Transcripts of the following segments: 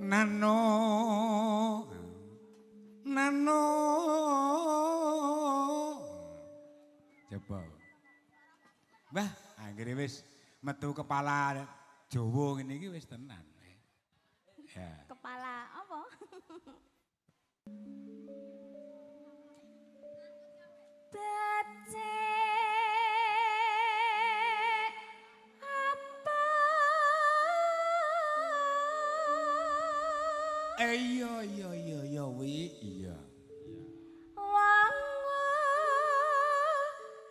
Nano nano. Coba. Wah, akhirnya wis metu kepala Jawa ngene iki wis tenan. Ya. Kepala apa? Becik apa? Iya iya iya iya wi iya. Wong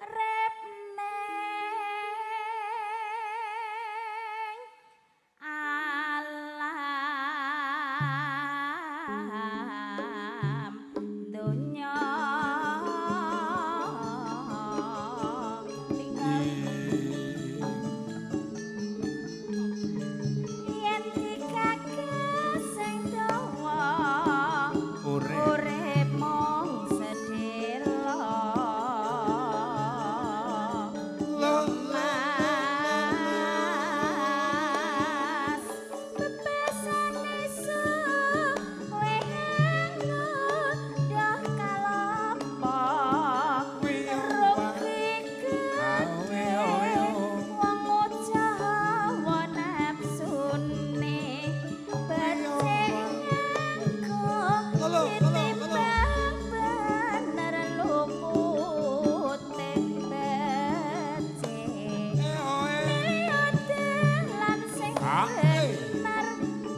urip ning alam donya tinggal yen dikagas sing dawa Urip. Urip mung sedhela. Mas bebasane suwe ngunduh kalapa rugi gedhe wong Jawa nafsune becik nganggo ditimbang bener lupute becik milih dalan sing bener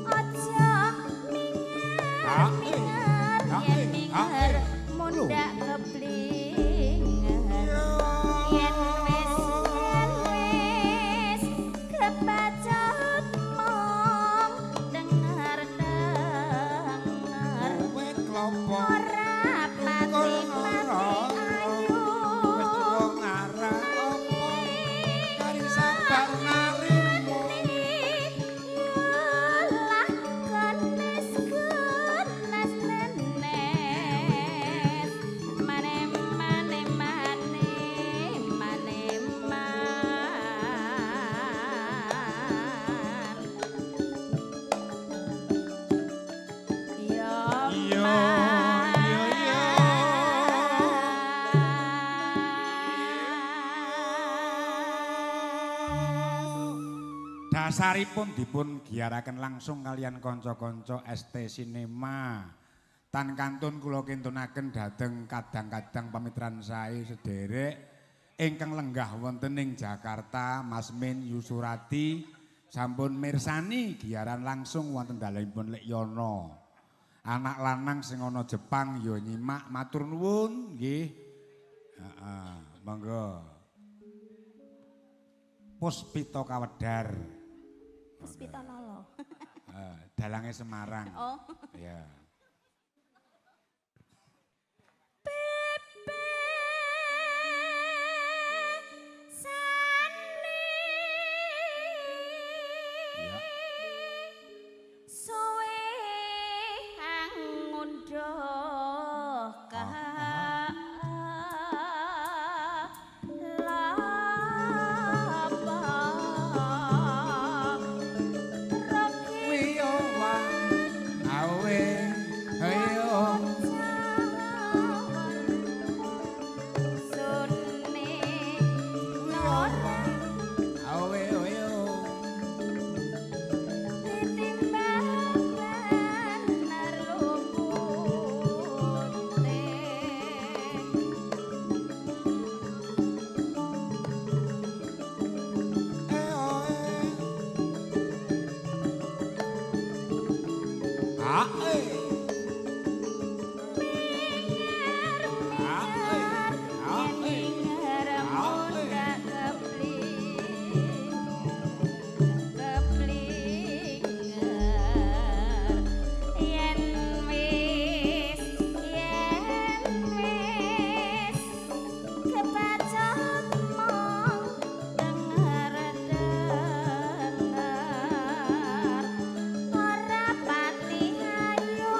aja mingar mingar yen mingar mundak keblinger yen wis yen wis kebacut mong dengar dengar Wit klopo ora pati pati ayu wis tuwa ngarang apa kari sabar narimo. Yalah kenes kenes nenes mane mane mane mane man ya Iya, iya, iya. Mas. Dasaripun dipun giyaraken langsung kalian kanca-kanca ST Cinema. Tan kantun kula kintunaken dhateng kadang-kadang pamitran sae sederek ingkang lenggah wonten ing Jakarta, Mas Min Yusurati sampun mirsani giyaran langsung wonten dalemipun Lek Yono. Anak lanang sing ana Jepang ya nyimak, matur nuwun nggih. Heeh, monggo. Puspita Kawedar. Puspita Nolo. Dalange Semarang. Oh. Ya. Pepe sane Iya. suwe ngunduh kalapa rugi Wiyowa awe ayo sune ora awe ayo ditimbang bener lupute. Ah eh Mingar Ah, mingar ah, yen mingar Ah, mundak keblinger yen wis yen wis kebacut mong dengar dengar ora pati ayu.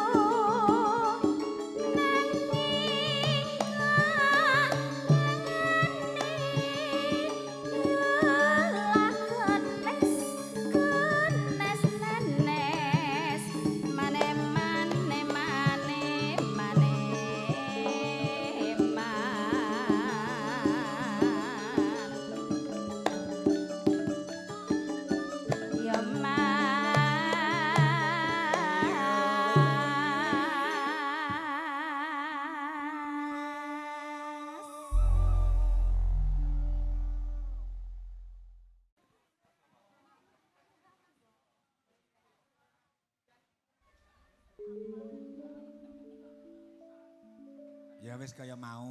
Ya wis kaya mau.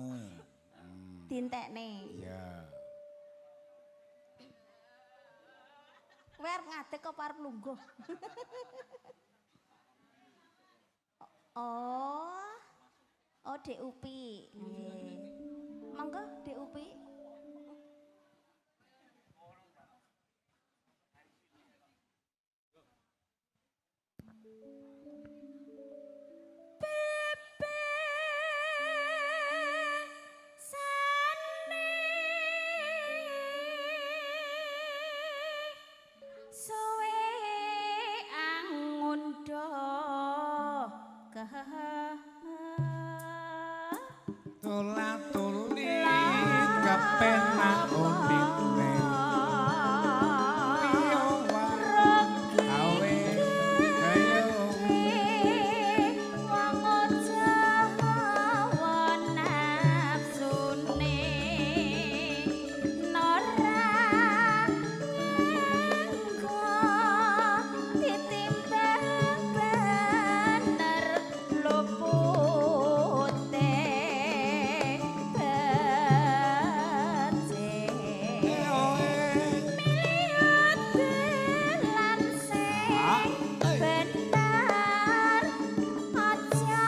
Dintekne. Iya. Kowe arep ngadeg apa arep lungguh? Oh. Oh, Dek Upi. Nggih. Monggo Dek Upi. Tola-toli kepenak unine. Awe ayo wong aja hawa nafsune nora nggo ditimbang bener lupute bener aja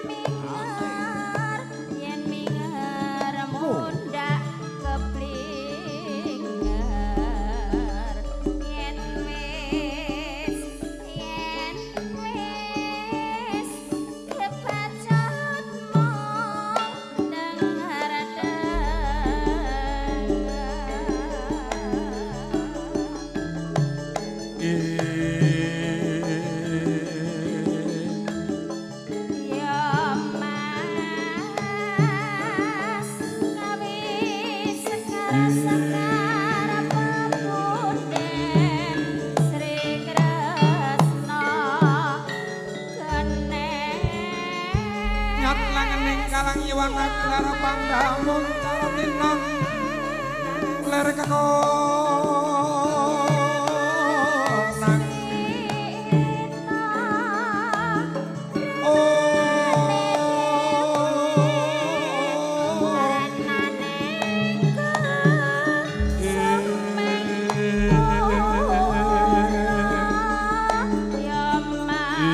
mingar yen mingar mundak keblinger yen wis kebacut mung dengar Ya Mas, kawis sekar-sekar pepunden Sri Kresna kenes. Nyat langening kalang yiwana klara pandamun caratinon ler kekonang. Ya Mas,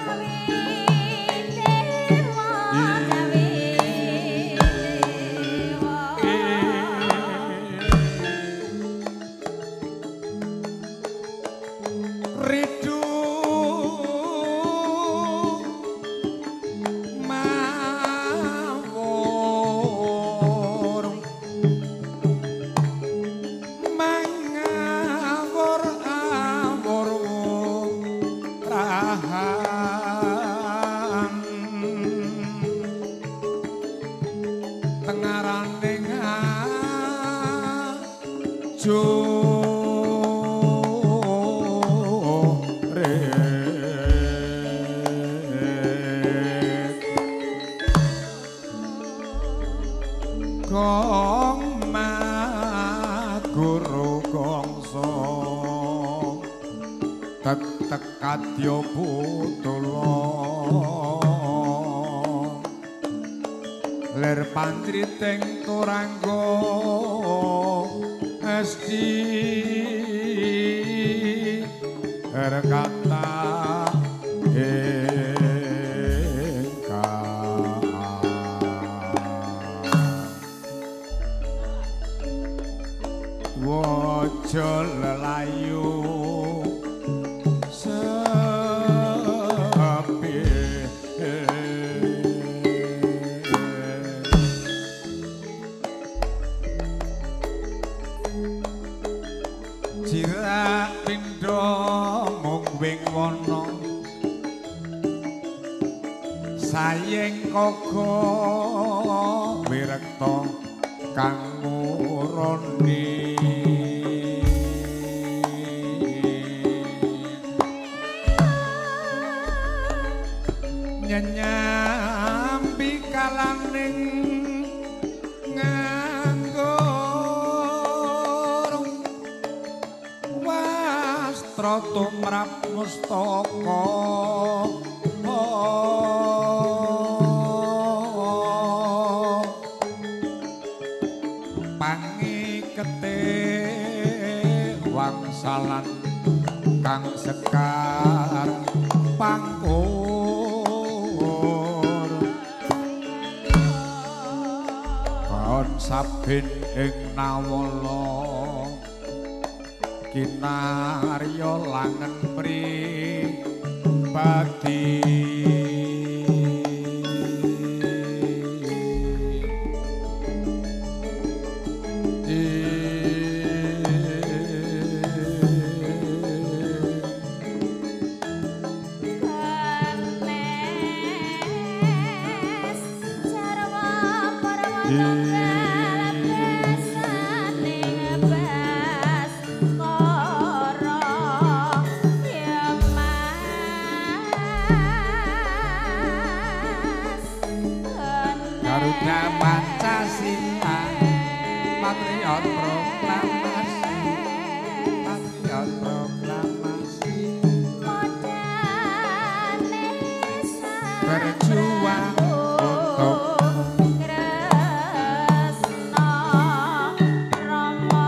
kawe dewa, kawe dewa. Ridu mawur mangawur awur rahan tengarane ngajurit gong maguru gongso tetek kadya putula lir pancriting turangga esti kata ingkang waja lelayu sepi. Jirak pindha mung wing wana sayeng kaga wirekta kang murani. Nyenyambi kalaning Sastra tumrap mustaka. Pangikete wangsalan kang sekar pangkur. Kon sabin ing nawala kinarya langen pribadi. Ganes jarwa para besaning Baskara ya Mas. Garuda Pancasila, patriot proklamasi, patriot proklamasi, berjuang untuk Kresna Rama.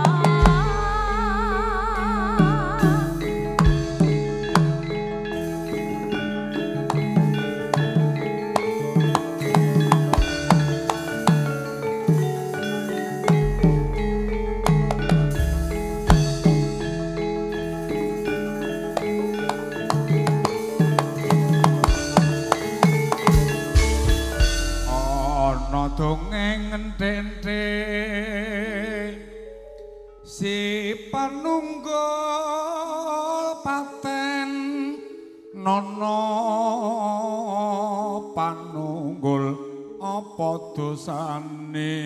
Ana dongeng enthik-enthik si panunggul paten nono panunggul apa dosane,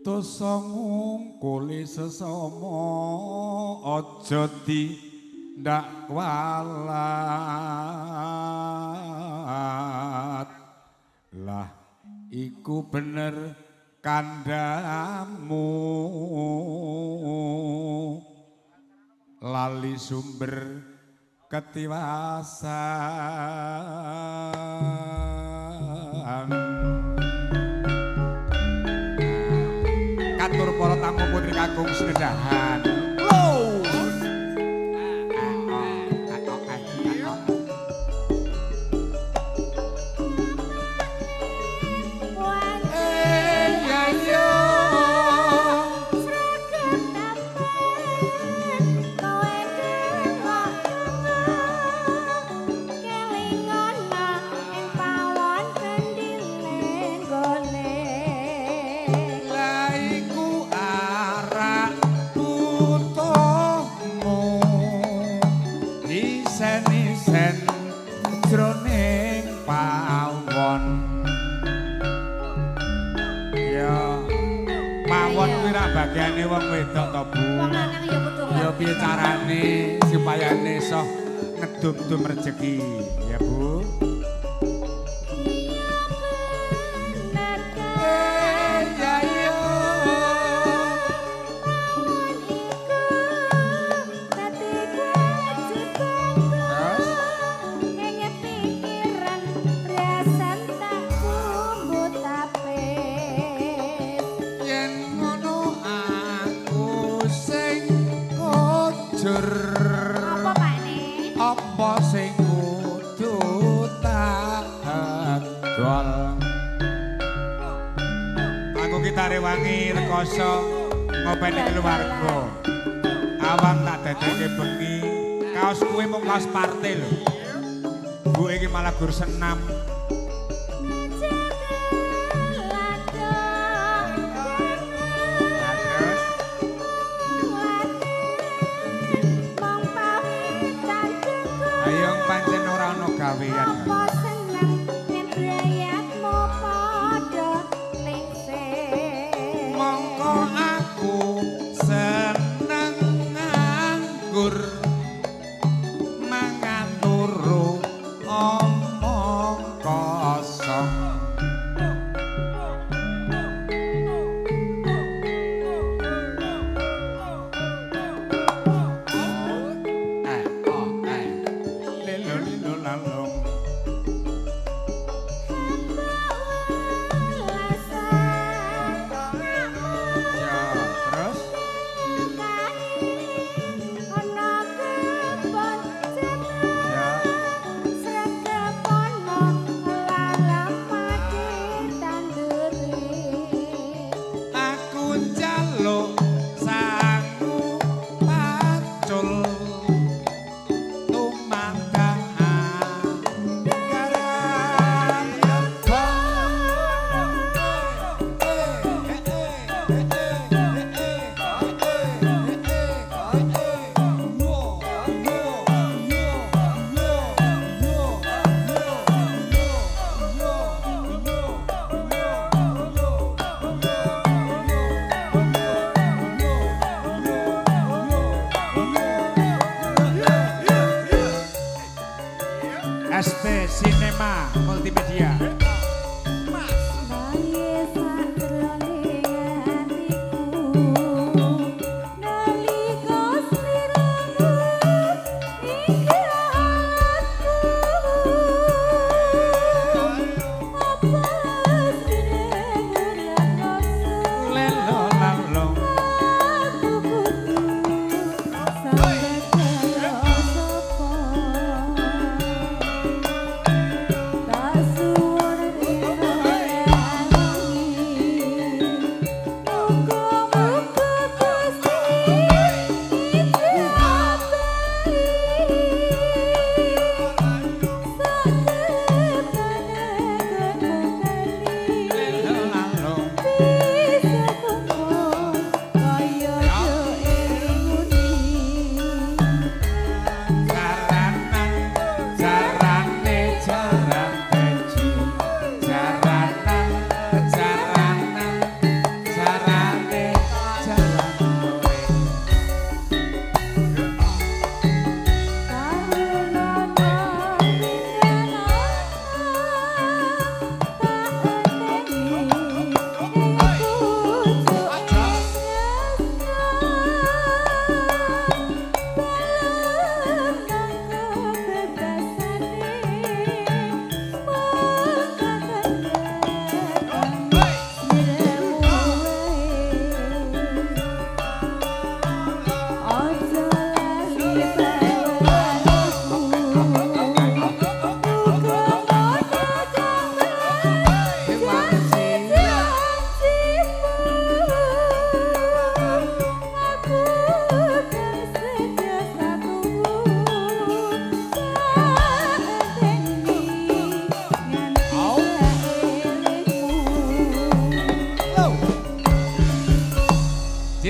dosa ngungkuli sesama aja dindak kualat. Lah iku bener kandhamu, lali sumber ketiwasan. Katur para tamu putri kakung senedahan. Lah iku arak butuhmu, isen-isen jroning pawon. Ya, pawon kuwi ra bagiane wong wedok to, Bu. Wong lanang ya kudu Ya piye carane supaya iso ngedum-dum rejeki, ya Bu. Ya yo. Terus? Yen ngono aku sing kojur. Apa Pak Ne? Apa sing kudu tak dol? Aku ki tarewangi rekoso ngopeni keluarga. Awang tak dadekke bengi. Kaos kuwi mung kaos parte lho. Bu iki malah gur senam. Nah, terus ayo pancen ora ana gawean. Apa seneng yen brayatmu padha lingsir? Mongko aku seneng nganggur, mangan turu omong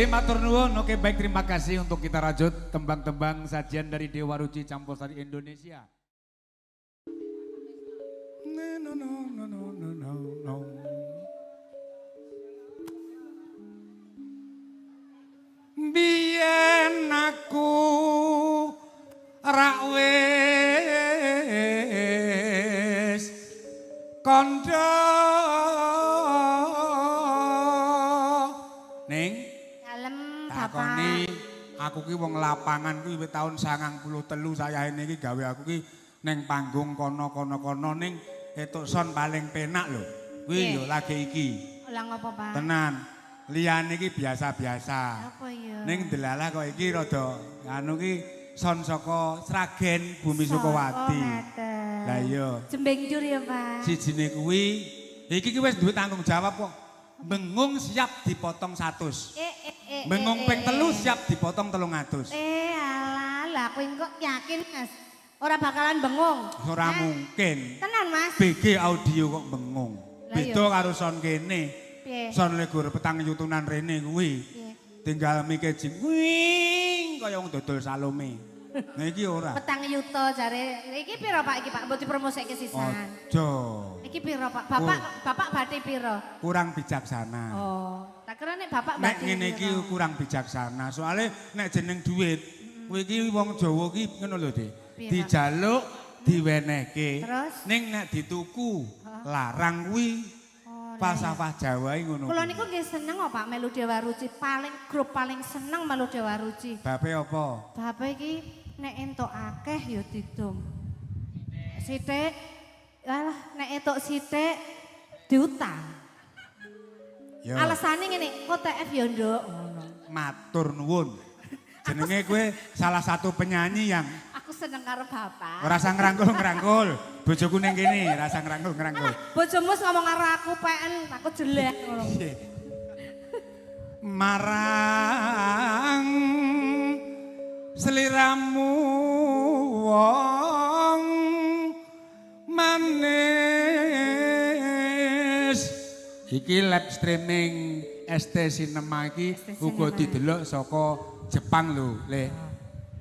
J matur nuwun. Oke baik, terima kasih untuk kita rajut tembang-tembang sajian dari Dewa Ruci Campursari Indonesia. No, no, no, no, no, no, no. Biyen aku rak wis kandha ning Dalem takoni Bapak. Aku ki wong lapangan kuwi wis taun 93 sayahene iki gawe aku ki ning panggung kono-kono-kono ning etuk son paling penak lho. Kuwi yo lagi iki. Lah ngopo, Pak? Tenan. Liyane iki biasa-biasa. Apa ya? Ning delalah kok iki rada anu ki son saka Sragen Bumi Sukawati. Oh, ngaten. Lah iya. Jembeng jur ya, Pak. Sijine kuwi iki ki wis duwe tanggung jawab kok. Bengung siap dipotong 100. Bengung ping 3 siap dipotong 300. Alah, lah kowe kok yakin, Mas? Ora bakalan bengung. Ora mungkin. Tenan, Mas. BG audio kok bengung. Beda karo son kene. Piye? Son legur petang yutunan rene kuwi. Piye? Tinggal mike jing wing kaya wong dodol Salome. Nah iki ora. Petang yuta jare. Iki piro Pak iki Pak? Mbok dipromosekke sisan. Aja. Iki piro Pak? Bapak badhe piro? Kurang bijaksana. Oh, tak kira nek bapak Nek badhe. ngene iki kurang bijaksana. Soale nek jeneng duit, kowe iki wong Jawa ki ngono lho, Dik. Dijaluk diwenehke. Terus? Ning nek dituku larang kuwi. Falsafah Jawa iki ngono. Kula niku nggih seneng kok Pak melu Dewa Ruci, paling grup paling seneng melu Dewa Ruci. Bape apa? Bape iki nek entuk akeh ya didum. Sithik alah nek entuk sithik diutang. Ya. Alasane ngene, kok TF ya nduk ngono. Matur nuwun. Jenenge kowe salah satu penyanyi yang aku seneng karo bapak. Ora usah ngrangkul-ngrangkul. Bojoku ning kene, ora usah ngrangkul-ngrangkul. Bojomu ngomong karo aku peken, aku jelek ngono. Marang sliramu wong manis. Iki live streaming ST Cinema iki uga didelok saka Jepang lho, Le.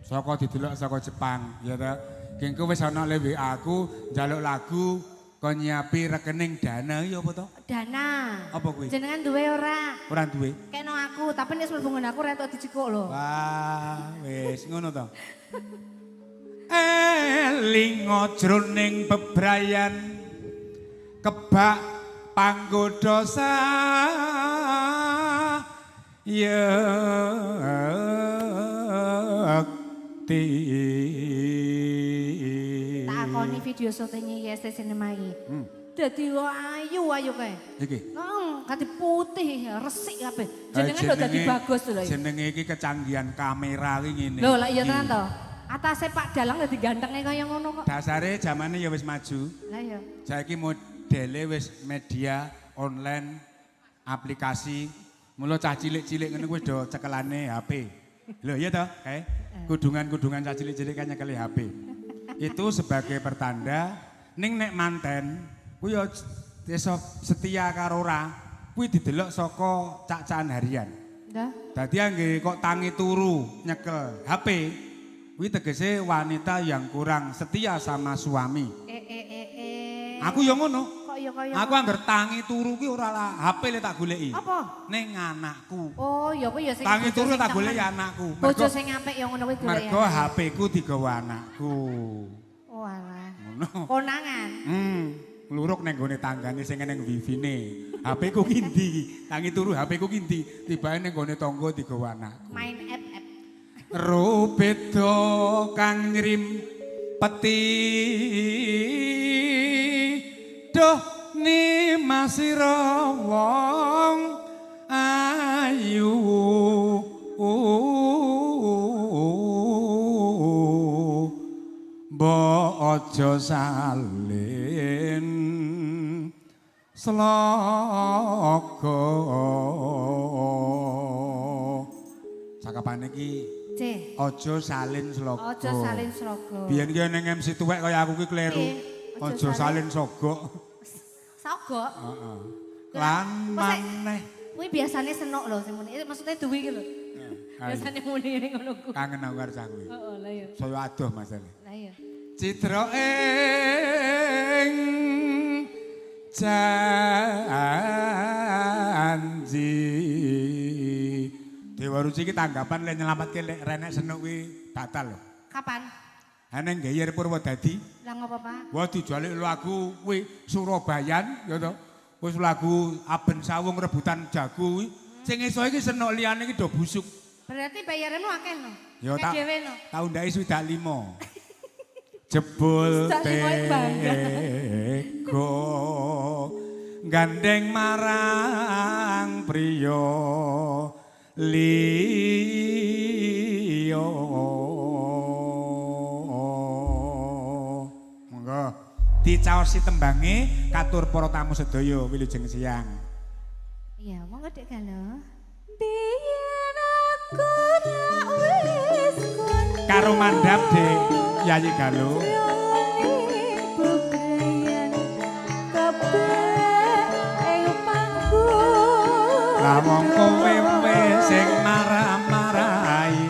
Saka didelok saka Jepang, ya ta. Kengko wis ana le WA aku njaluk lagu kon nyiapi rekening dana iki apa to? Dana. Apa kuwi? Jenengan duwe ora? Ora duwe. Keno aku, tapi nek mlebu nggon aku ora entuk dijikuk lho. Wah, wis ngono to. Elinga jroning bebrayan kebak panggoda sayekti. Takoni video syutingnya YST Cinema iki. Dadi ayu-ayu kae. Iki. Heeh, kate putih, resik kabeh. Jenengan lho dadi bagus lho iki. Jenenge iki kecanggihan kamera iki ngene. Lho, lah iya tenan to. Atase Pak Dalang dadi gantenge kaya ngono kok. Dasare zamane ya wis maju. Lah iya. Saiki modele wis media online, aplikasi. Mula cah cilik-cilik ngene kuwi do cekelane HP. Lho iya to, kae. Kudungan-kudungan cah cilik-cilik kan nyekeli HP. Itu sebagai pertanda ning nek manten kuwi ya iso setia karo ora, kuwi didelok saka cak-cakan harian. Ndah. Dadi angge kok tangi turu nyekel HP, kuwi tegese wanita yang kurang setia sama suami. Aku ya ngono. Kok ya kaya Aku angger tangi turu kuwi ora lah HP le tak goleki. Apa? Ning anakku. Oh, ya kuwi ya sing Tangi bojo turu sing tak goleki temen. anakku. Bojo sing apik ya ngono kuwi goleki. Mergo HP ku digawa anakku. Oh alah. Ngono. Konangan. Ngluruk ning gone tanggane sing ning wifi-ne. HP ku ki ndi? Tangi turu HP ku ki ndi? Tibake ning gone tangga digawa anakku. Main app-app. Rubeda kang nyrimpeti duh nimasira wong ayu mbok aja salin sloga. Cakepane iki aja salin sloga. Aja salin sloga. Biyen ki ning MC tuwek kaya aku ki kleru. Aja salin sogok. Sogok? Heeh. Lan maneh. Kuwi biasane senok lho sing muni. Maksudnya duwi iki lho. Biasane muni ngono kuwi. Kangen aku karo cah kuwi. Heeh, lah iya. Saya adoh masalah. Lah iya. Cidra ing janji. Dewa Ruci iki tanggapan lek nyelametke lek renek senuk kuwi batal lho. Kapan? Ha ning Geyer Purwodadi. Lah ngopo, Pak? Wah dijaluk lagu kuwi Surabayan ya to. Wis lagu Aben Sawung rebutan jago kuwi. Sing iso iki senuk liyane iki do busuk. Berarti bayaranmu akeh no? Ya tak. Dhewe no. Tau ndake 65. Jebul bangga. Tega gandeng marang priya liya. Monggo dicaosi tembange katur para tamu sedaya wilujeng siang. Iya, monggo Dek Galo. Biyen aku rak wis Karo mandhap Dek Yayi Galo. Lah wong kowe wis sing marah-marahi.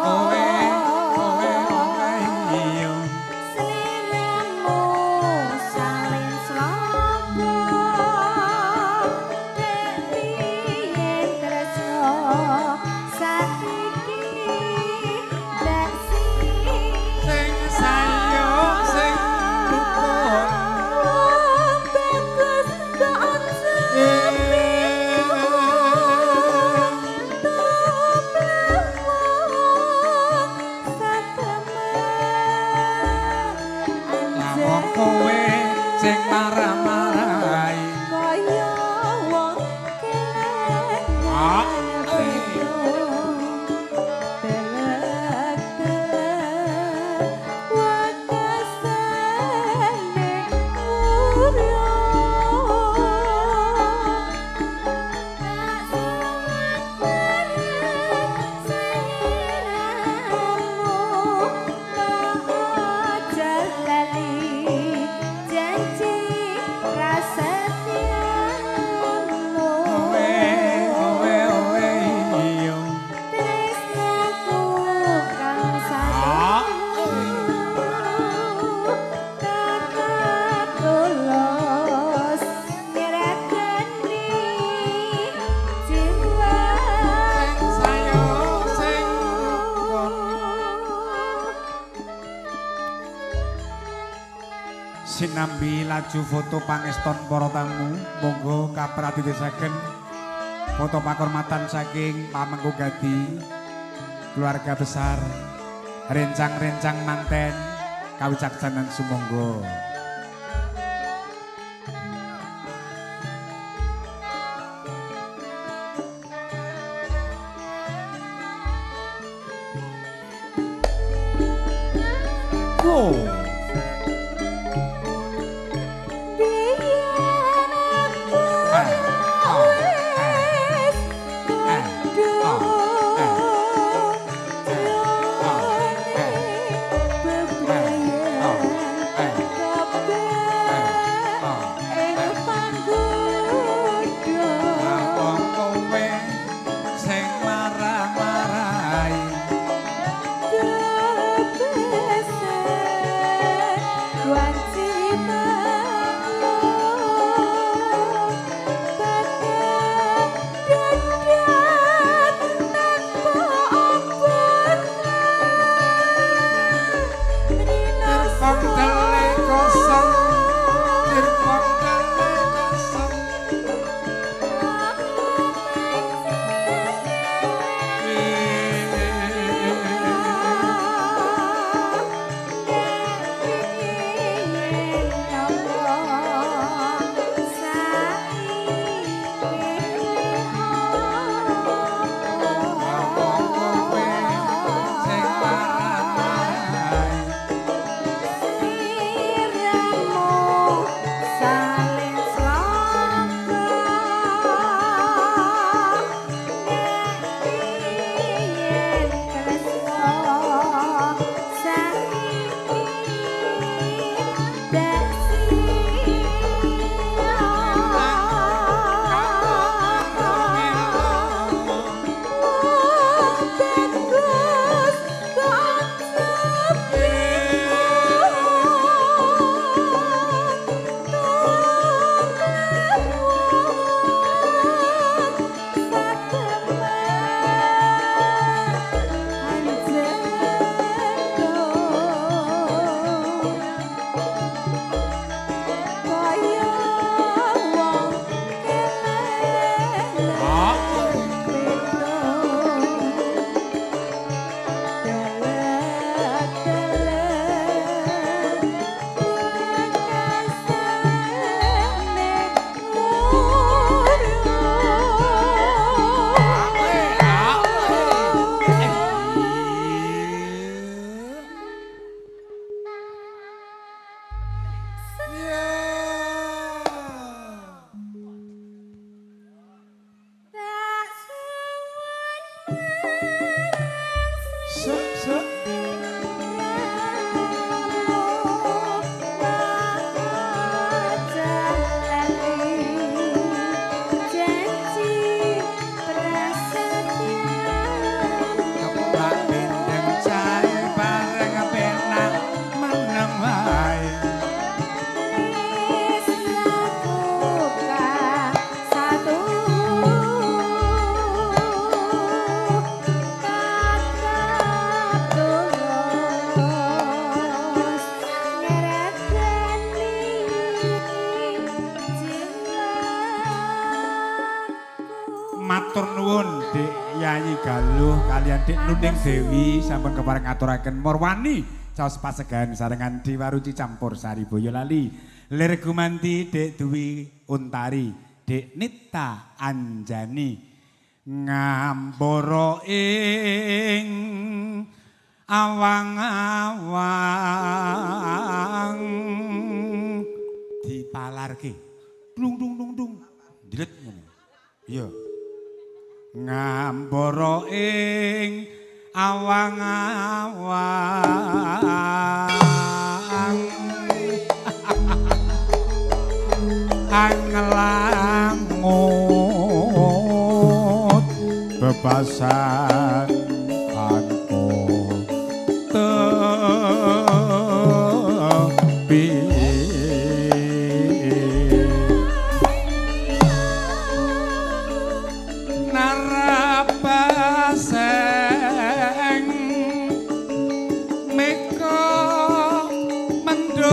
Kowe kowe iya. Sing sayo sing rukun. Lah wong kowe sing marah-marahi. Kaya wong Ah, Kowe kowe kowe iya. Ah, Sing sayo sing rukun. Sinambi laju foto pangeston para tamu, monggo kapratitisaken foto pakurmatan saking Pamengku Gadi, keluarga besar, rencang-rencang manten, kawicaksanan sumangga. Wow. Ah, ah, ah, ah, ah, ah. Wong kowe sing marah-marahi. Matur nuwun Dik Yayi Galuh kaliyan Dik Nuning Dewi sampun kepareng ngaturaken Morwani caos pasegahan sarengan Dewa Ruci campur sari Boyolali. Lir gumanti Dik Dwi Untari, Dik Nita Anjani ngambara ing awang-awang dipalarke. Dung dung dung dung. Dilet ngono. Iya. Ngambara ing awang-awang anglangut bebasan tanpa tepi. Narapaseng meka mendung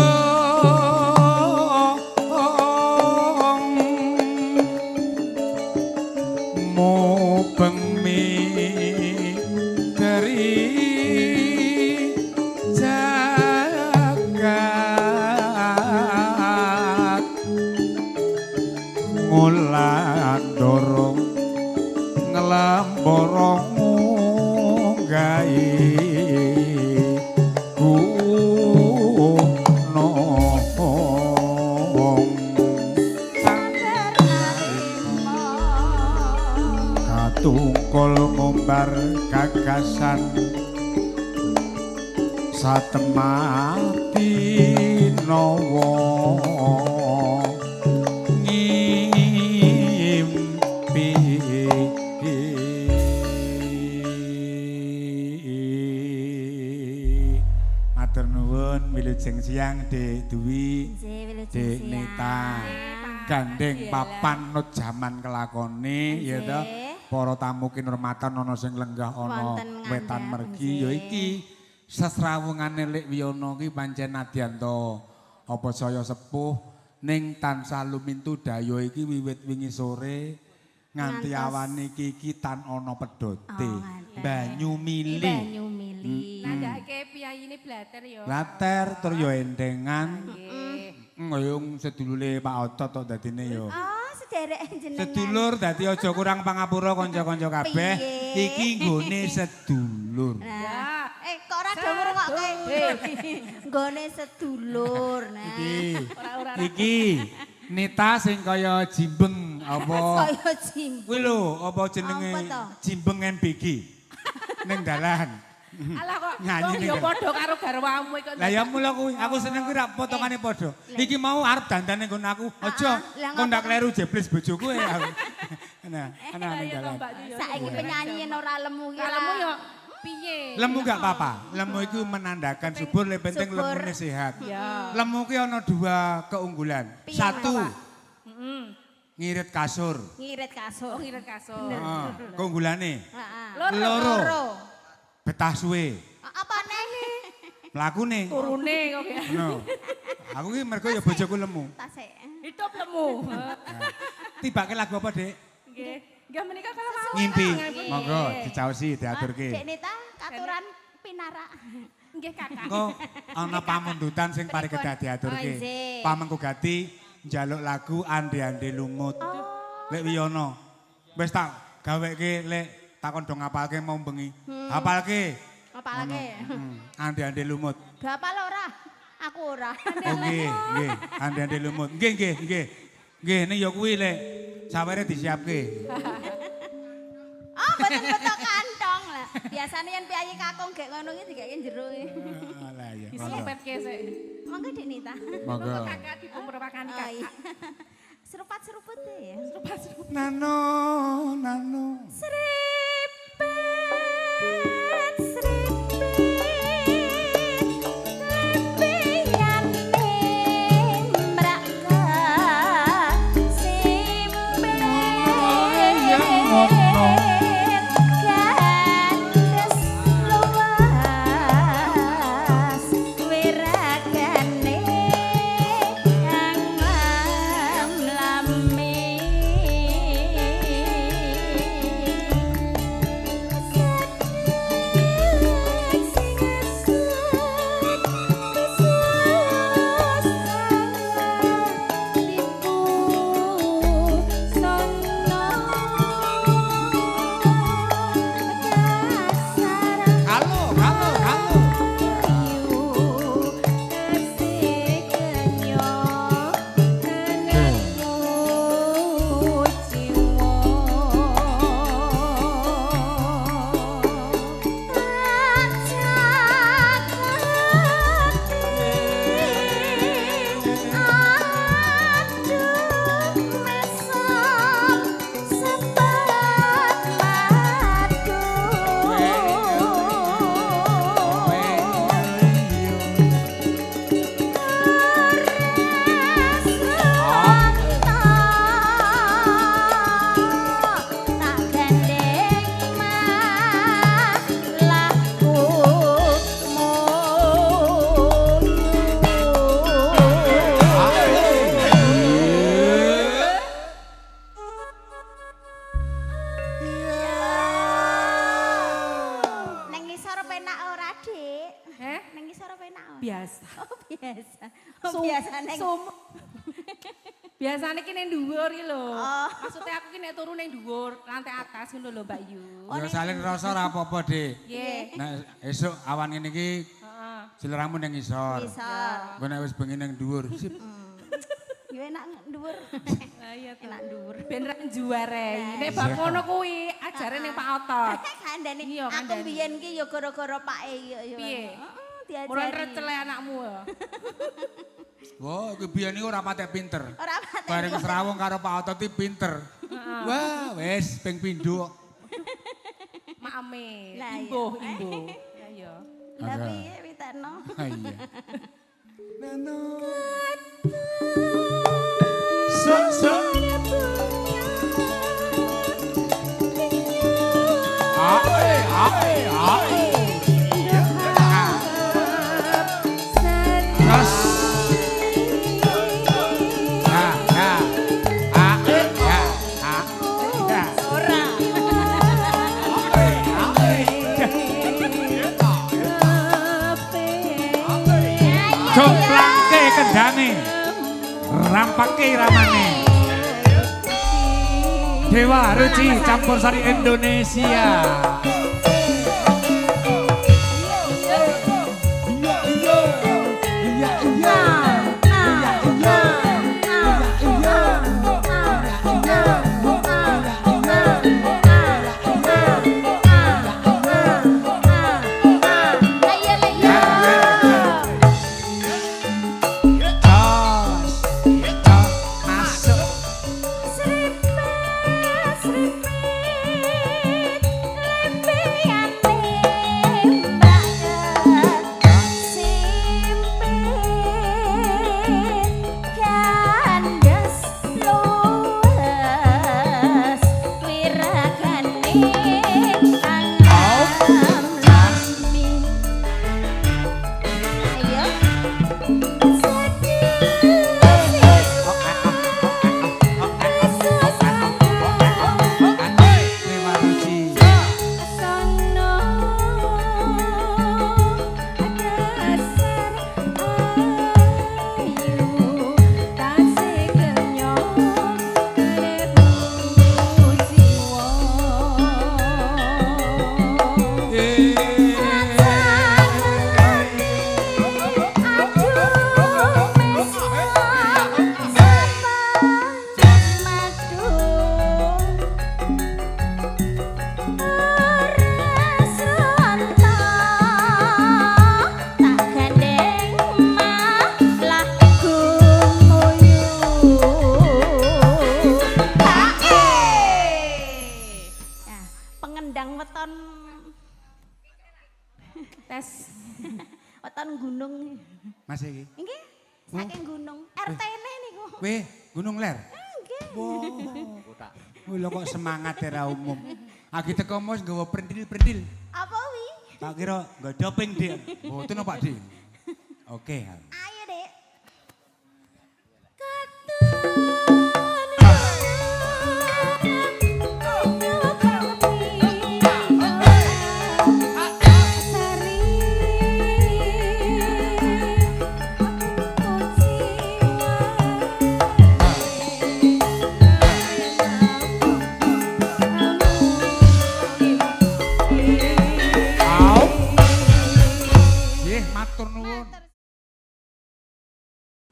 mubeng mideri jagat ngulandara nglambara ngunggahi gunung katungkul ngumbar gagasan satemati nawa ngimpi. Matur nuwun wilujeng siang Dik Dwi, Dik Nita. Gandeng papan nut jaman kelakone ya to. Para tamu kinurmatan ana sing lenggah ana wetan mergi ya iki sesrawungane Lik Wiyono ki pancen nadyanta apa saya sepuh ning tansah lumintu dayo iki wiwit wingi sore nganti awan iki iki tan ana pedote. Banyu mili. Banyu mili. Nandhake piyayine blater ya. Blater tur ya endengan. Heeh. Yung sedulure Pak Otot tok dadine ya. Oh, sederek jenengan. Sedulur dadi aja kurang pangapura kanca-kanca kabeh. Iki nggone sedulur. Nah. Kok ora do ngrungokke? Nggone sedulur. Nah. Iki. Iki Nita sing kaya jimbeng apa? Kaya jimbeng. Kuwi lho, apa jenenge? Jimbeng MBG. Ning dalan. Alah kok nyanyi ya padha karo garwamu kok. Lah ya mula kuwi, aku seneng kuwi ra potongane padha. Iki mau arep dandane nggon aku, aja kok ndak kleru jeblis bojoku ya aku. Nah, ana ning dalan. Saiki penyanyi ora lemu ki. Lemu yo piye? Lemu gak apa-apa. Lemu itu menandakan subur, lebih penting lemune sehat. Lemu ki ana dua keunggulan. Satu, ngirit kasur. Ngirit kasur. Oh, ngirit kasur. Heeh, keunggulane. Loro. Betah suwe. Apa neh? Mlakune. Turune kok ya. Ngono. Aku ki mergo ya bojoku lemu. Tasik. Hidup lemu. Tibake lagu apa, Dik? Nggih. Nggih menika kalau mau. Ngimpi. Monggo dicaosi diaturke. Dik Nita katuran pinarak. Nggih, Kakak. Engko ana pamundutan sing pari kedah diaturke. Pamengku Gati njaluk lagu Ande-ande Lumut. Lek Wiyono. Wis tak gaweke lek takon dong ngapalke mau bengi. Hafalke. Hafalke. Ande-ande lumut. Hafal ora? Aku ora. Oh nggih, nggih. Ande-ande lumut. Nggih, nggih, nggih. Nggih, ning ya kuwi lek sawere disiapke. Oh, mboten betok kantong lah. Biasane yen piyayi kakung gek ngono iki digeke jero iki. Alah ya. Disempetke sik. Monggo Dik Nita. Monggo. Kakak dipumpurwakani kakak. Serupat-seruput ya. Serupat-seruput. Nano, nano. Sripit, sripit, lempiyane mraka simpit, gandes luas, wiragane anglam lami. Biasa. Biasane Biasane ki ning dhuwur ki lho. Oh. Maksudnya aku ki nek turu ning dhuwur, lantai atas ngono lho Mbak Yu. Ya salin rasa ora apa-apa, Dik. Nggih. Nek esuk awan ngene iki Heeh. seleramu ning ngisor. Ngisor. Engko nek wis bengi ning dhuwur, sip. Yo enak dhuwur. Lah iya to. Enak dhuwur. Ben ra juarei. Nek bab ngono kuwi ajare ning Pak Otot. Kandhane. Iya, Aku kandhane. mbiyen ki yo gara-gara pake yo yo. Piye? Heeh, diajari. Murah recele anakmu ya. Wah, iki biyen iku ora patek pinter. Ora patek. Bareng srawung karo Pak Otot iki pinter. Wah, wis ping pindho. Maame, Lah, iya. imbuh, imbuh. Ya iya. Lah piye witekno? Ah, iya. Nano. Sok sok. Ae ae ae. Terus. Ya ya. Ae ya. A. Ya. Ora. Ae ae. Jomplangke kendange. Rampake ramane. Dewa Ruci campur sari Indonesia. Iya iya. Iya iya. Iya iya. Iya iya. Jos. Jos masuk. Dewa Ruci. Pengendang weton Tes. weton gunung. Mas iki. Nggih, saking gunung. RT-ne niku. Weh, Gunung Ler. Nggih. Wah. Wih, lho kok semangat era umum. Agi teko mos nggawa prendil-prendil. Apa wi? Tak kira nggo doping, Dik. Mboten Pak, Dik. Oke. Ayo, Dek. Au. Nggih, matur nuwun.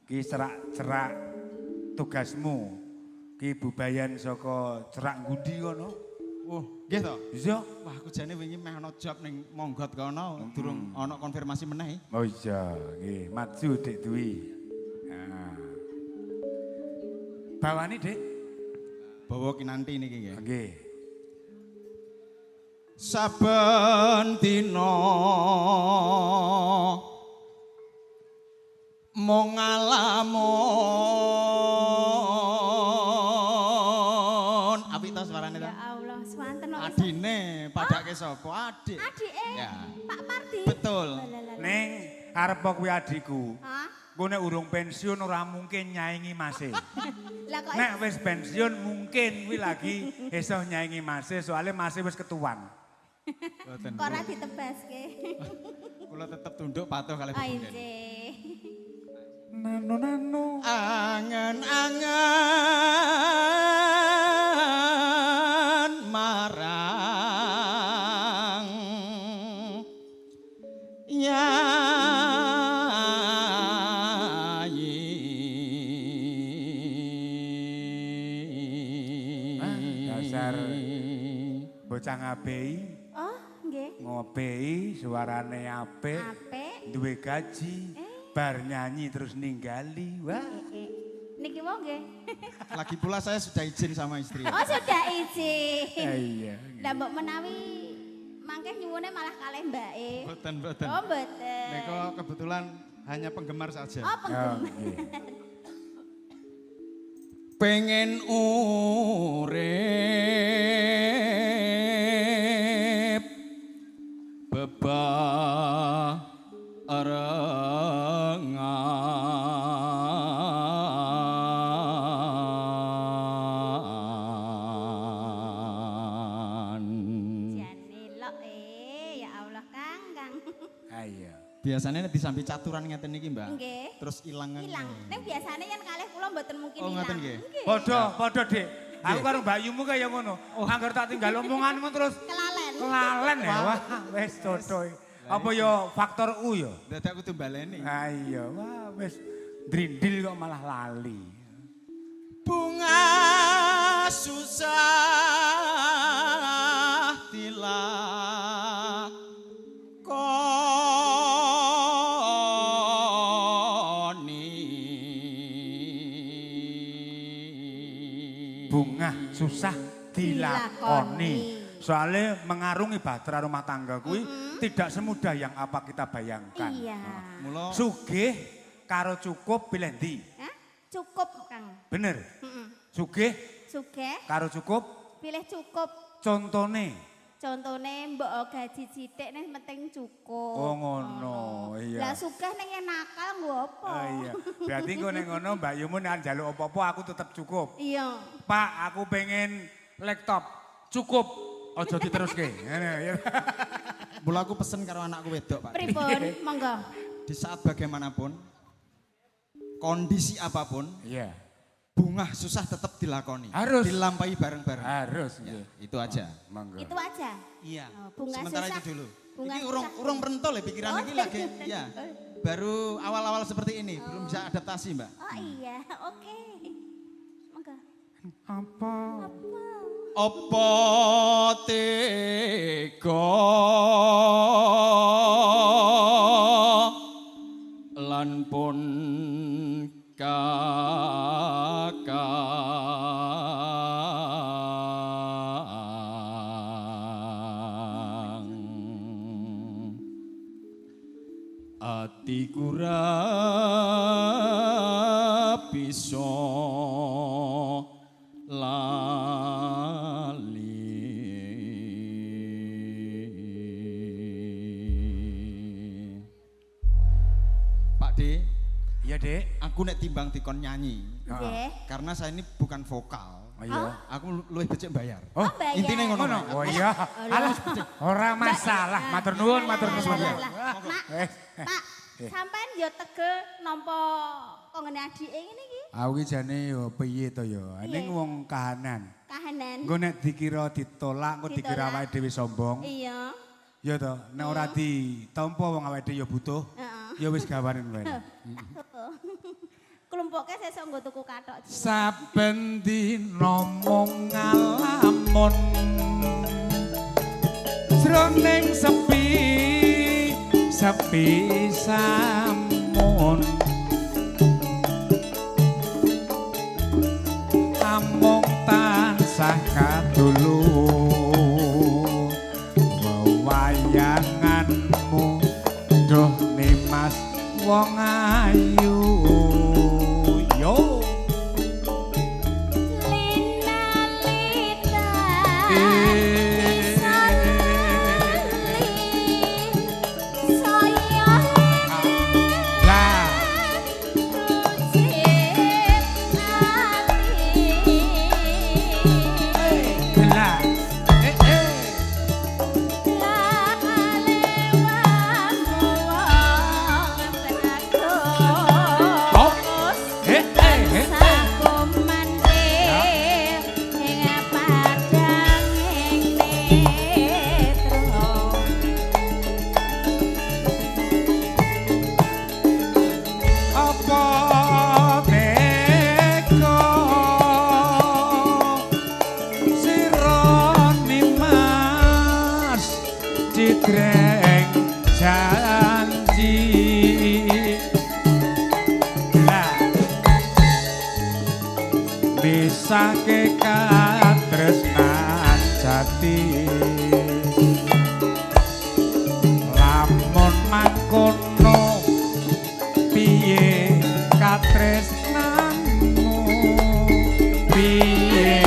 Ki cerak-cerak tugasmu. Ki bubayan saka cerak ngundi kono. Oh, nggih to. Iya. Wah, aku jane wingi meh ana job ning Monggot kono, durung ana konfirmasi meneh. Oh iya, nggih, maju Dik Dwi. Nah. Bawani, Dik. Bawa kinanti niki nggih. Nggih. Saben dina mung ngalamun. Apik to suarane to? Ya Allah, swanten kok iso. Adine padake sapa? Adik. Adike Ya. Pak Pardi. Betul. Walalala. Ning arep kuwi adikku. Hah? Engko nek urung pensiun ora mungkin nyaingi mase. Lah kok Nek wis pensiun mungkin kuwi lagi iso nyaingi mase soalnya mase wis ketuan. Mboten. kok ora ditebaske. Kula tetep tunduk patuh kalih Oh Bu Bunden. injih. Nano nano. Angen-angen marang Yai. Ah, dasar bocah ngabei. Oh, nggih. Ngobei suarane apik. Apik. Duwe gaji. Bar nyanyi terus ninggali. Wah. Niki wong nggih. Lagi pula saya sudah izin sama istri. Oh, sudah izin. Iya. Lah mbok menawi mangke nyuwune malah kalih mbake. Boten, boten. Oh, mboten. Niko kebetulan hanya penggemar saja. Oh, penggemar. Oh, nggih. Pengen urip bebarengan Jane lok ya Allah Kang, Kang. Ayo. Biasanya nek disambi caturan ngeten niki, Mbak. Nggih. Terus ilang. Ilang. Ning biasane yen kalih kula mboten mungkin Oh, ilang. ngoten nggih. Padha, padha, Dik. Aku karo Mbakyumu kaya ngono. Angger tak tinggal omonganmu terus Kelalen. kelalen ya. Wah, wis cocok. Apa ya faktor U ya? Dadak kudu baleni. Ah iya, wah wis drindil kok malah lali. Bunga susah dilakoni. Bunga susah dilakoni. Dilakoni. Soalnya mengarungi bahtera rumah tangga kuwi tidak semudah yang apa kita bayangkan. Iya. Mula Sugih karo cukup pilih ndi? Hah? Cukup, Kang. Bener. Heeh. Sugih Sugih, karo cukup pilih cukup. contone. Contone mbok gaji sithik ning penting cukup. Oh ngono, iya. Lah sugih ning yen nakal nggo apa? Oh iya. Berarti engko ning ngono Mbakyumu nek njaluk apa-apa aku tetep cukup. Iya. Pak, aku pengen laptop. Cukup. Aja diteruske. Ngene ya. mula aku pesen karo anakku wedok, Pak. Pripun? Monggo. Di saat bagaimanapun kondisi apapun, Iya. bunga susah tetap dilakoni. Harus. Dilampahi bareng-bareng. Harus Ya, nggih. itu aja. Monggo. Itu aja. Iya. Oh, bunga Sementara susah. itu dulu. Bunga Ini urung susah. urung pentol ya pikiran Oh, ini lagi. Ya. Baru awal-awal seperti ini, belum bisa adaptasi, Mbak. Oh iya, oke. Monggo. Apa? Apa? Apa tega lan pun kakang atiku ra bisa lali. Pak D, Iya, Dik. aku nek timbang dikon nyanyi, Nggih. karena saya ini bukan vokal. Oh iya. Aku luwih becik bayar. Oh, Oh, bayar. Intine ngono. Ngono. Oh iya. Alah, ora masalah. Matur nuwun, matur nuwun. Lah, Mak, Eh, Pak, sampean yo tegel nampa kok ngene adike ngene iki Aku iki jane yo piye to yo. Ning wong kahanan. kahanan. Engko nek dikira ditolak, engko dikira Ditolak. awake dhewe sombong. Iya. Ya to, nek ora ditampa wong awake dhewe ya butuh. Heeh. Ya wis gawanen wae. Klumpuke sesuk nggo tuku kathok. Saben dina mung ngalamun jroning sepi sepi samun amung tansah kadulu wewayanganmu duh nimas wong ayu yo. Lina lita saya Lah, rucip ati. Misahke katresnan jati. Lamun mangkono piye katresnanmu, piye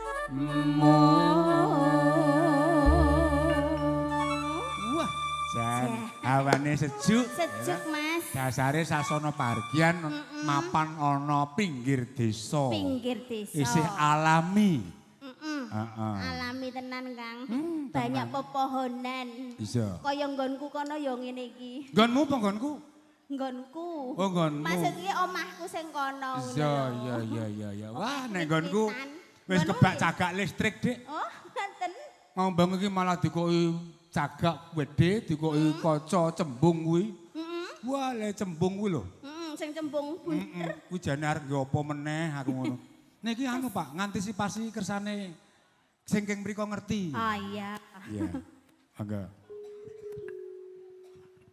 katresnanmu. Wah, jan hawane sejuk. Sejuk, Mas. Dasare sasana pargian mapan ana pinggir desa. Pinggir desa. Isih alami. Heeh. Alami tenan, Kang. Banyak pepohonan. Iya. Kaya nggonku kono ya ngene iki. Nggonmu apa nggonku? Nggonku. Oh, nggonmu. Maksud iki omahku sing kono ngono Iya, lho. iya, iya, iya, iya. Wah, nek Wit-witan. nggonku wis Nggonmu kebak piye? cagak listrik, Dik. Oh, ngoten. Ngombong iki malah dikoki cagak wedhe, dikoki kaca cembung kuwi. Wah, le cembung kuwi lho. Heeh, sing cembung bunder. Kuwi jane arep nggo apa meneh aku ngono. Niki anu Pak, ngantisipasi kersane sing keng mriko ngerti. Oh iya. Iya. Mangga.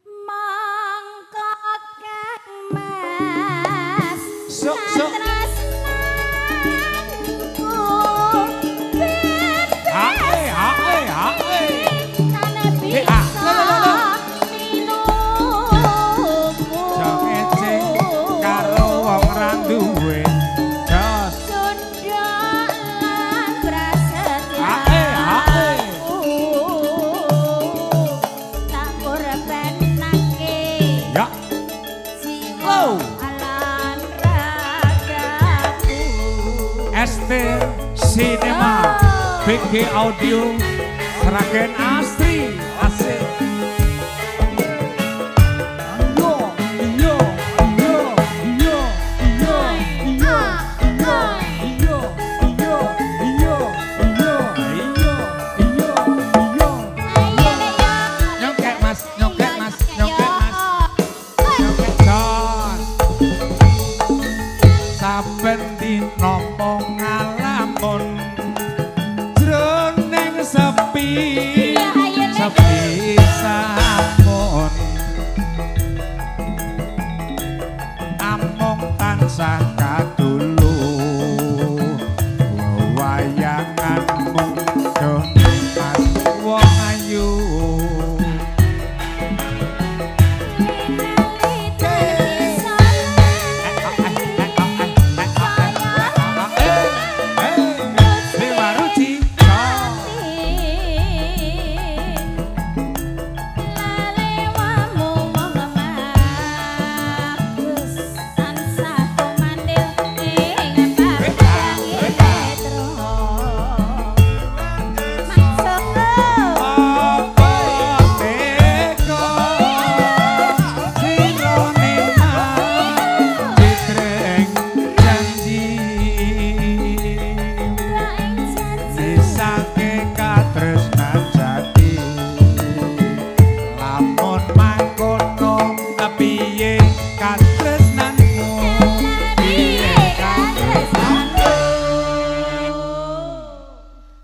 Mongko Kang Mas. Sok, sok. Katresnanku bebas. Hae, hae, hae. Tan Eh, ah. bisa Lo, lo, lo, lo. minuku. Jange cing karo wong ra duwe. Jos. Sunda lan prasetya. Hae, hae. Tak korbanake Ya. jiwa Oh. lan ragaku. ST Cinema, BG Audio, Sragen Asri, asik. Yo, yo, yo, yo, yo, yo, yo, yo, yo, yo, yo, yo, yo, yo. Ayo nek yo. Nyongkek Mas, nyongkek Mas, nyongkek Mas. Nyongkek jos. Saben dina mung ngalamun jroning sepi. Iya, ayo, Lek. Sepi sampun. Amung tansah kadulu wayangan mung do mas wong ayu.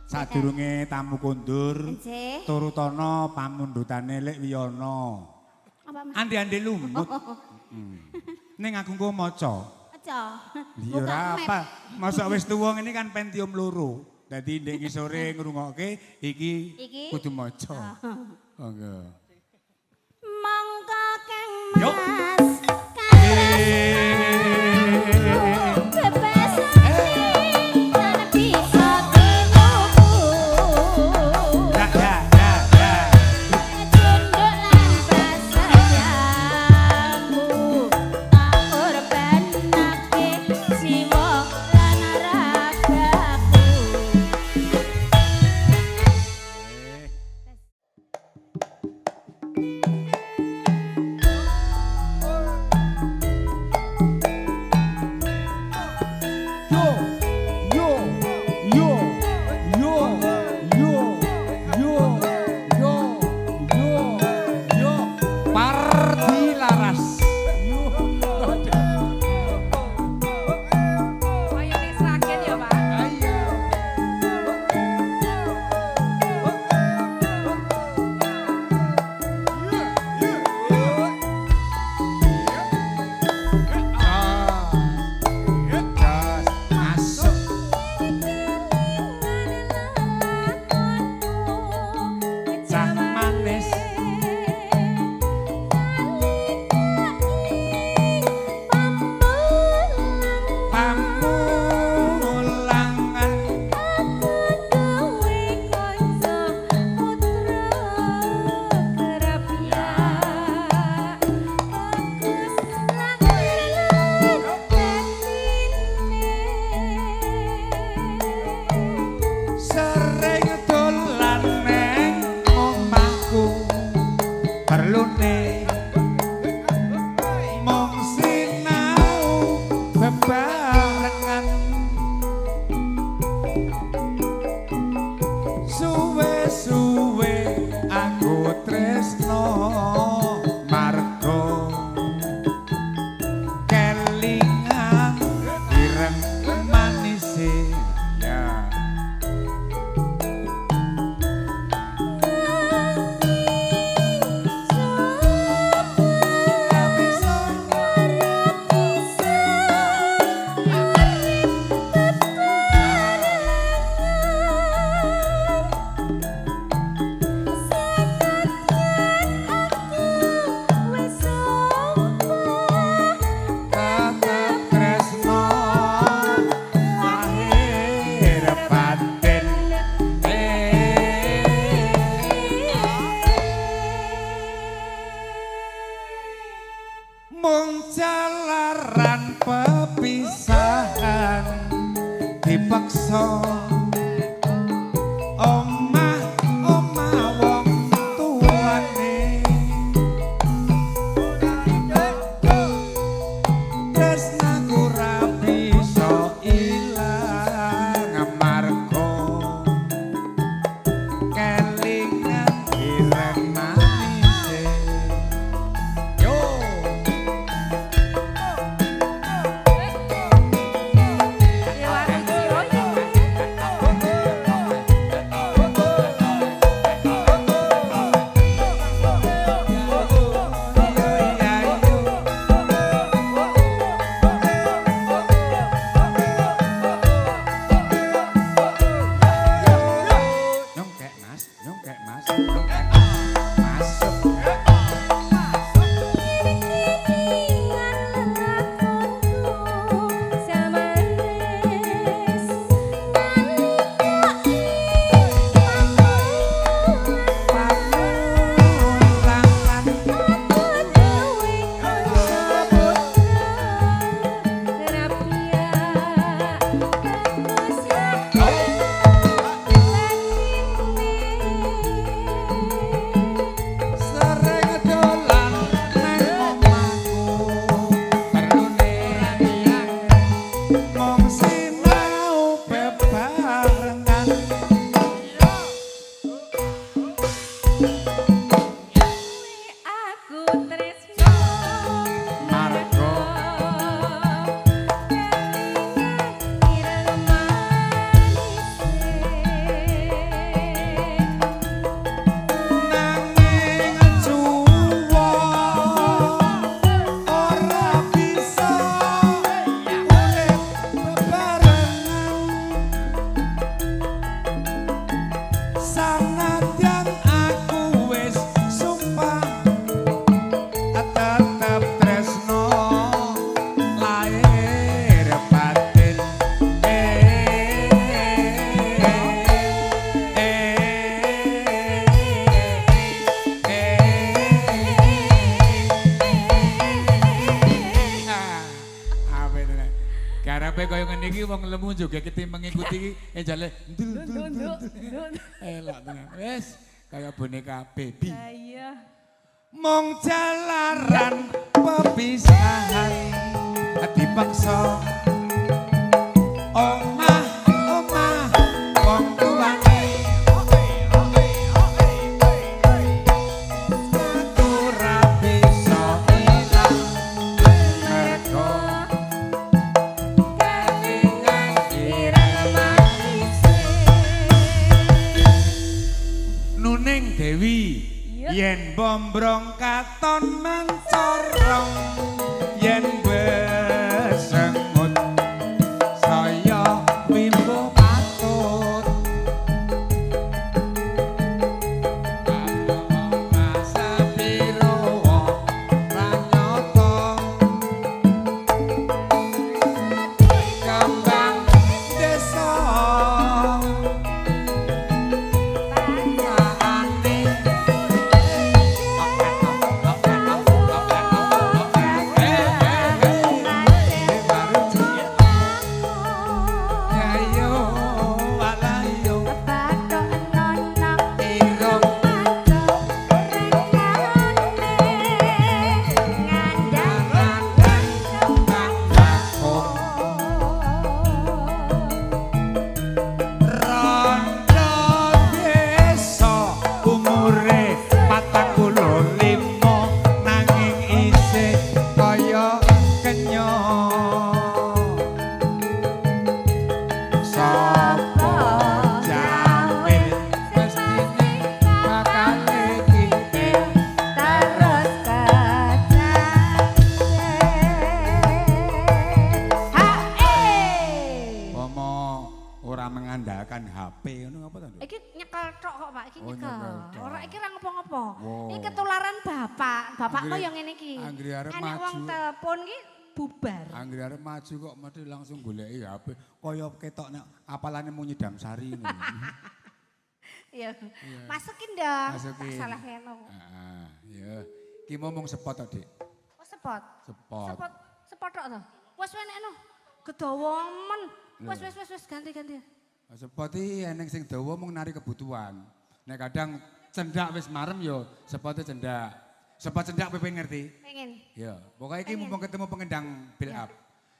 Sadurunge tamu kondur, Nggih. turutana pamundhutane Lek Wiyono. Apa Mas? Andi-andi lumut. Ning aku engko maca. Aja. Ya ora apa. Mosok wis tuwa ngene kan Pentium loro. Dadi ndek ngisore ngrungokke iki Iki? kudu maca. Monggo. Monggo Kang Yo. Mas. Katresnanku bebas tan bisa tinuku. Ya ya ya ya. Tunduk lan prasetyaku tak korbanake jiwa lan ragaku. Eh. bebarengan suwe-suwe aku tresno margo kelingan ireng manise ya. Tetep tresno lahir batin. Mung jalaran pepisahan dipaksa omah omah wong tuane tresnaku ra bisa ilang amarga kelingan ireng manise. Yo. Nyongkek Mas, nyongkek Mas, nyongkek. Masuk. Panulangan sering dolan nang omahku perlune mung sinau bebarengan. Aku tresno Margo ireng manise. Nanging cuwa ora bisa urip bebarengan sanadyan aku wis sumpah tetep tresno lahir batin. Eh eh eh. Apa itu? Garape kaya ngene iki wong lemu juga keti mengikuti jale ndul ndul ndul. Elok tenan. Wis kaya boneka baby. Iya. Mung jalaran pepisahan dipaksa omah omah wong tuane aku ra bisa ilang mergo Kelingan ireng manise. Nuning Dewi yen bombrong katon mencorong yen besengut saya wimbo patut sepiro ra nyoto kembang desa saane. Sapa jawil mestine bakal kintil terus kecantik. Ha eh. Pomo ora mengandalkan HP ngono apa to, Nduk? Iki nyekel tok kok, Pak. Iki Oh, nyekel. nyekel tok. Ora iki ora ngopo-ngopo. Wow. Iki ketularan bapak. Bapakku Anggere- yang ngene iki. anggere arep Enek wong maju. telepon ki bubar. Anggere arep maju kok mesti langsung goleki HP. Kaya ketok nek apalane mung nyidam sari ngono. Iya. Masukin dong. Masukin. Tak salah ngeno. Heeh, ya. Ki ngomong sepot to, Dik. Oh, sepot. Sepot. Sepot, sepot tok to. Wes wenekno. Gedawa men. Wes wes wes wes ganti-ganti. Sepot iki eneng sing dawa mung nari kebutuhan. Nek kadang cendak wis marem yo sepote cendak. Sepot cendak kowe pengen ngerti? Pengen. Ya, pokoknya iki mumpung ketemu pengendang build up.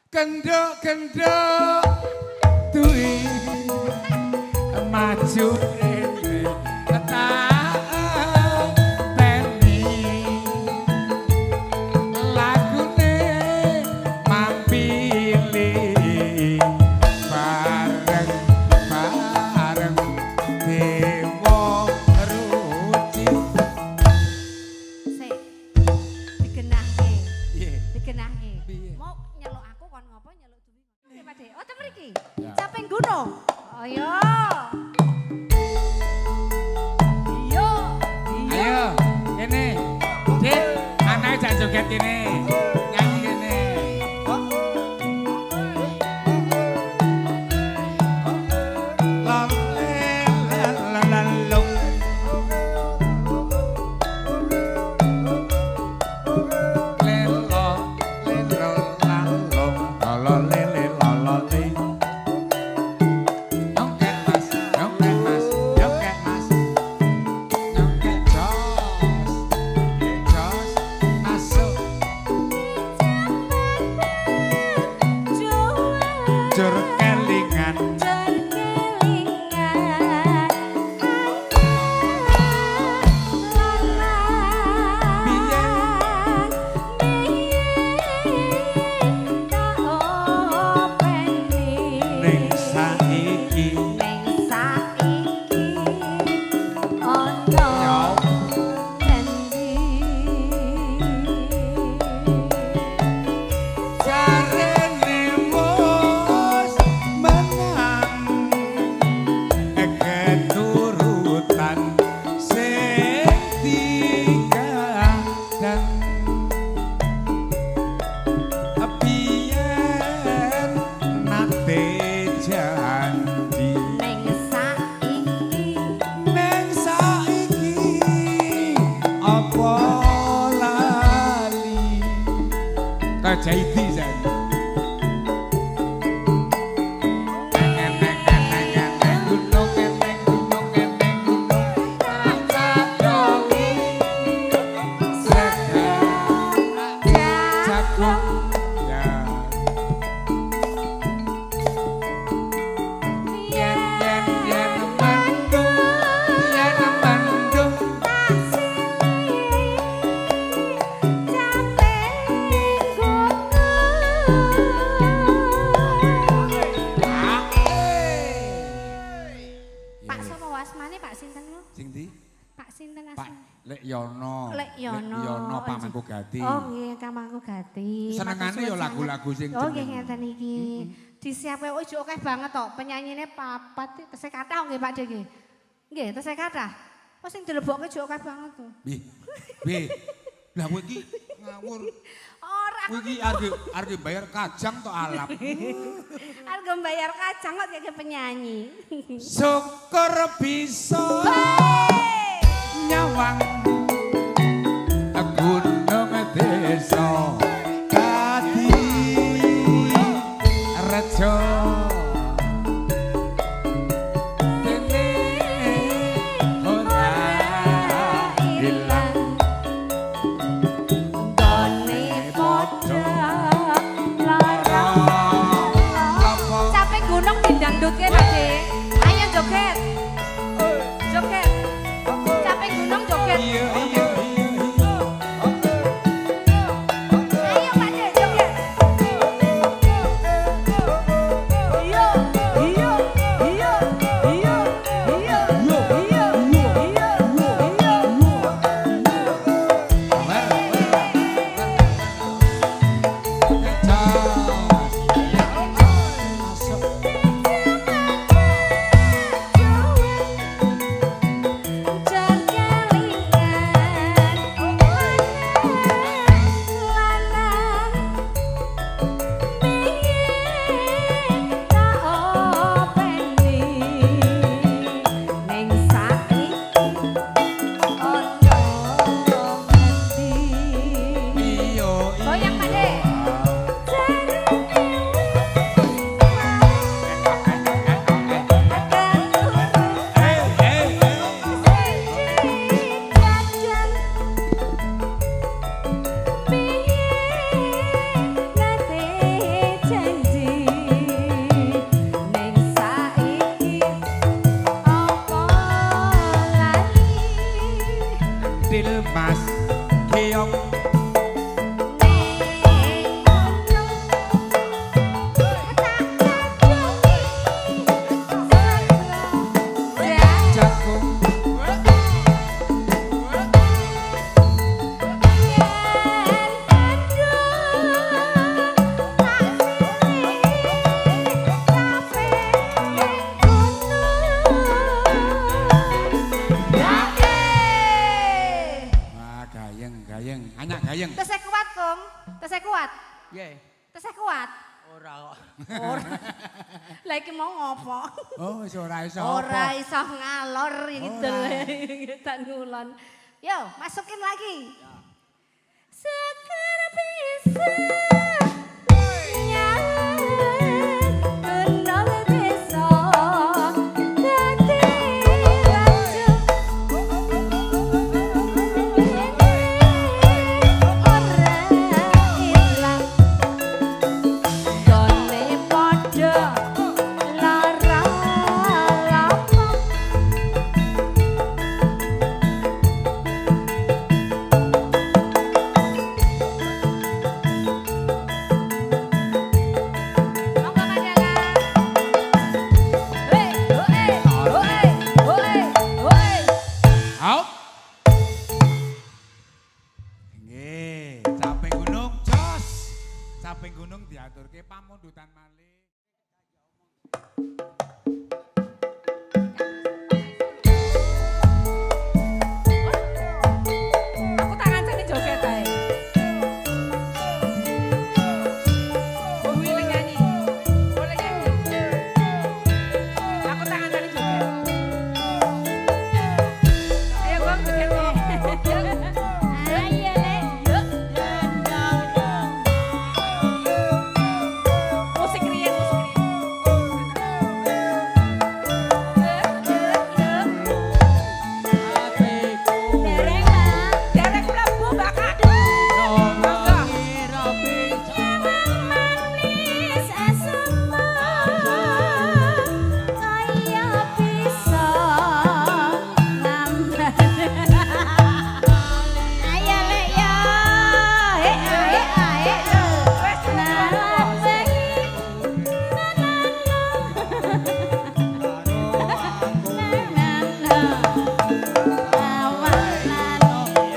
Gendok gendok duwi maju rene tak teni lagune mampili bareng bareng dewa ruci. Sik. Digenahke. Piye? Digenahke. Piye? Mau nyeluk aku kon ngopo nyeluk Dwi. Oke, Pak De. Oh, te mriki. Ya. Caping gunung. Ayo. Yo. Ayo, kene. Dik, anake jak joget kene. Nyanyi kene. La la la la long. Lelo, lelo la long. La la le le la la le. Nyongket mas, nyongket mas, nyongket mas. Nyongket jos, jos, masuk. Jur kelingan, ning saiki. Nyau. Jarene wis menang keturutan sing digadang biyen nate janji neng saiki apa lali kajaidi jan. Ya. Yen yen yen mendung, yen mendung. Pak sapa wasmane Pak sinten lho? Sing ndi? Pak sinten Pak asmane? Lek Yono. Lek Yono. Yono Pamangku Gati. Oh nggih, Kamangku Gati. Senengane Matur ya suwun lagu-lagu sanget. sing Oh nggih jeneng. ngeten iki. Disiapke oh jo akeh banget to. Penyanyine papat tesih kathah nggih Pak De nggih. Nggih, tesih kathah. Oh sing dilebokke jo akeh banget to. Bih. Bih. Lah kowe iki ngawur. Ora Kowe iki arep bayar kajang to alap. arep bayar kacang kok kayak penyanyi. Syukur bisa nyawang gunung desa Kadi Rejo dene ora ilang Gone padha lara. Apa? Capek gunung dindangdutke Pak De. Ayo joget. Joget. Capek gunung joget. Iya iya iya iya. Kuat. Ora kok. Ora. Lah iki mau ngopo? Oh, wis ora iso. Ora iso ngalor ngidul Ora. ngedan ngulon. Yo, masukin lagi. Sekar bisa nyang gunung desa dadi raja ora ilang gone padha lara lapa. Monggo Mandala. Hei, hoe, hoe, hoe, hoe. Hop. Nggih, caping gunung jos. Caping gunung diaturke pamundutan malih. Aku tak ngancani joget ae. Kuwi lek nyanyi. Boleh nyanyi. Aku tak ngancani joget. Ayo Bang joget nih. Ayo Lek, yuk. Musik riyen, musik riyen. Dereng lah. Derek mlebu Mbak Kakung. Monggo. Manis asem kaya bisa nambah. Ayo Lek yo. He he he. Wes Nah, bengi. Na na na. Awalan.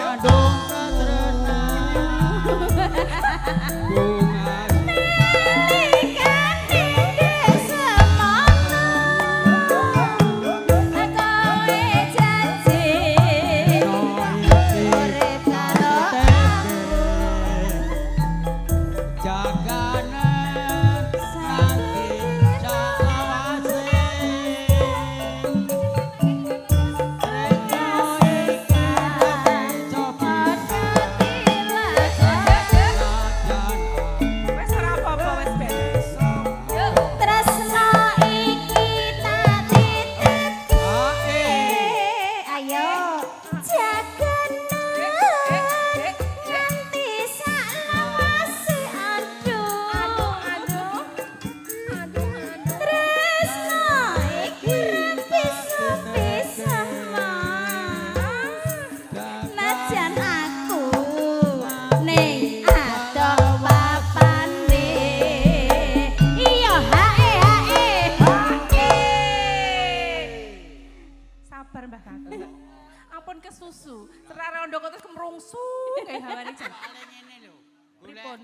Andung katrenan. Bunga Nalikane semono kowe janji urip karo aku. Jaganan saking salawase. Tresno iki coba Wes ora apa-apa wes ben. Tresno iki tak titipke. Ayo jaganan nganti salawase. Aduh Aduh, aduh. Aduh, aduh. Tresno iki bisa-bisa najan aku ning adoh papane. Iya hae hae hae. Sabar Mbah Kakung. Ampun kesusu. Serara rondo kok terus kemrungsu kayak hawane jan. Ngene lho. Pripun?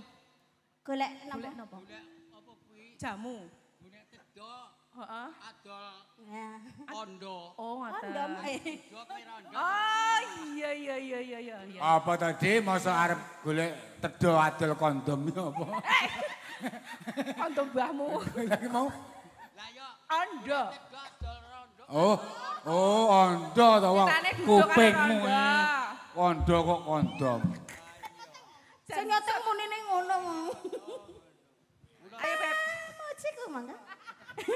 Golek napa? Golek napa? Jamu. Golek tedok Heeh. adol Nah. ondo. Oh, ngoten. Kondom. Dok rondo. Oh, iya iya iya iya iya iya. Apa tadi masa arep golek tedho adol kondom ya apa? Kondom mbahmu. Lagi mau? Lah yo Ondo. tedok adol rondo. Oh, oh ondo to wong. Ceritane duduk karo Kupingmu. rondo. Kondo kok kondom. Sing nyotek munine ngono mau. Ayo Beb. Mujiku mangga.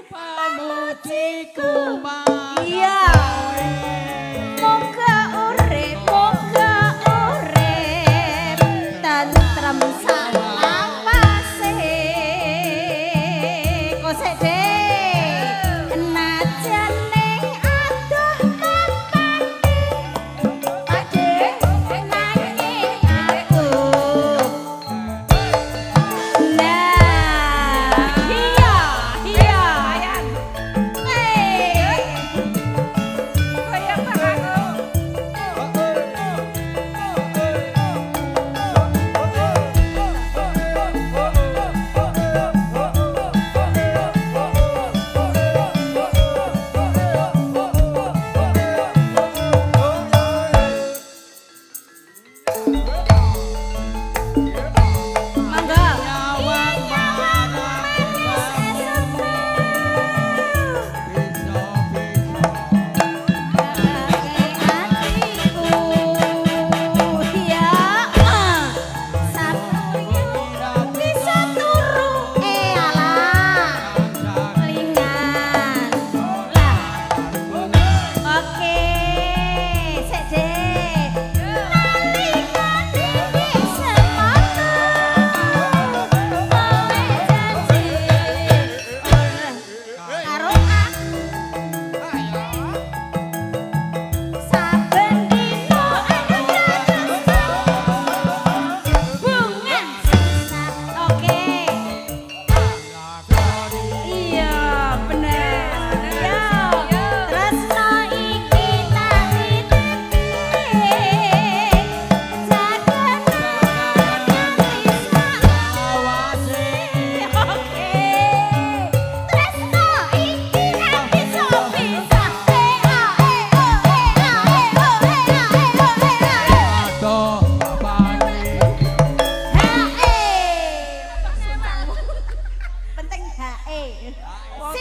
Pamujiku mangga. Iya. Moga urip, moga urip tentrem salawase. Kosek deh. Najan ning adoh papane. Pade nanging aku. Nah, iya, iya. Ayan. Hey.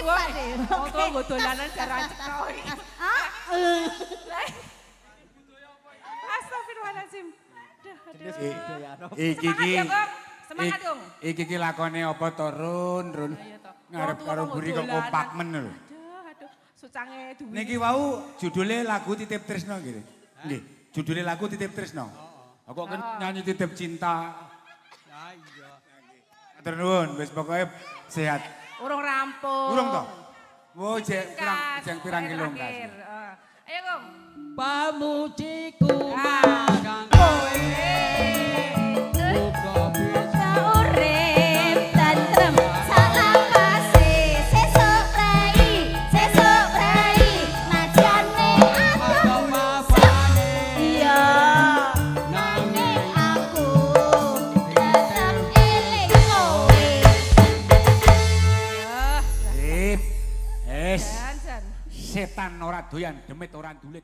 Sip, tua. Pak De. Wong tua nggo dolanan jaran cetha iki. Ah, Astagfirullahaladzim. Aduh, aduh. Iki Semangat iki. ya, Gong. Semangat, Gong. Iki iki lakone apa to, Run, Run? Iya toh. Ngarep Wong tua karo kok mburi kok dolanan. kompak men lho. Aduh, aduh. Sucange duwi. Niki wau judule lagu Titip Tresno nggih. Nggih, judule lagu Titip Tresno. Aku kok nyanyi Titip Cinta. Ya iya. Matur nuwun, wis pokoke sehat. Urung rampung. Urung toh? Wo jek pirang Ringkas, jek pirang kilo terakhir. kas. Heeh. Ayo, Gong. Pamujiku Ah. marang kowe. Muga bisa Urip tentrem salawase sesuk prei sesuk prei najane adoh mapane. Iya Nanging aku tetep eling kowe. Ah, Sip. Es. jan, jan. Setan ora doyan, demit ora ndulit.